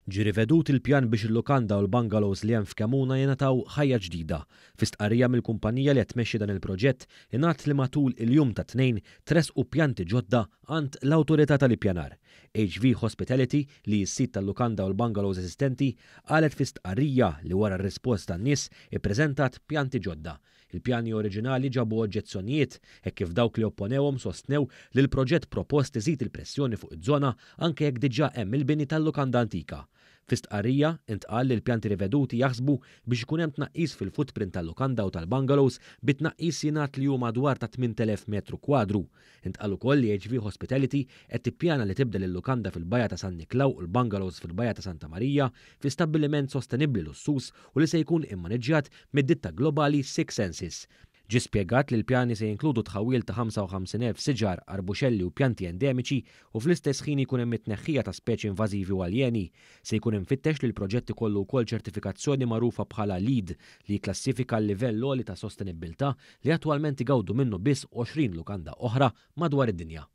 Ġie rivedut il-pjan biex il-lukanda u l-bungalows li hemm f'Kemuna jingħataw ħajja ġdida. Fi stqarrija mill-kumpanija li qed tmexxi dan il-proġett, ingħad li matul il-jum tat-Tnejn tressqu pjanti ġodda għand l-Awtorità tal-Ippjanar. HV Hospitality, li hi s-sid tal-lukanda u l-bungalows eżistenti, qalet fi stqarrija li wara r-rispost tan-nies ippreżentat pjanti ġodda. Il-pjani oriġinali ġabu oġġezzjonijiet, hekk kif dawk li opponewhom sostnew li l-proġett propost iżid il-pressjoni fuq iż-żona anke jekk diġà hemm il-bini tal-lukanda antika. Fi stqarrija, intqal li l-pjanti riveduti jaħsbu biex ikun hemm tnaqqis fil-footprint tal-lukanda u tal-bungalows bi tnaqqis jingħad li hu madwar ta' 8,000 metru kwadru. Intqal ukoll li HV Hospitality qed tippjana li tibdel il-lukanda fil-Bajja ta' San Niklaw u l-bungalows fil-Bajja ta' Santa Marija fi stabbiliment sostenibbli lussuż u li se jkun immaniġġjat mid-ditta globali Six Senses. Ġie spjegat li l-pjani se jinkludu tħawwil ta' 55,000 siġar, arbuxelli u pjanti endemiċi u fl-istess ħin jkun hemm it-tneħħija ta' speċi invażivi u aljeni. Se jkun imfittex li l-proġett ikollu wkoll ċertifikazzjoni magħrufa bħala LEED li jikklassifika l-livell għoli ta' sostenibbiltà li attwalment igawdu minnu biss 20 lukanda oħra madwar id-dinja.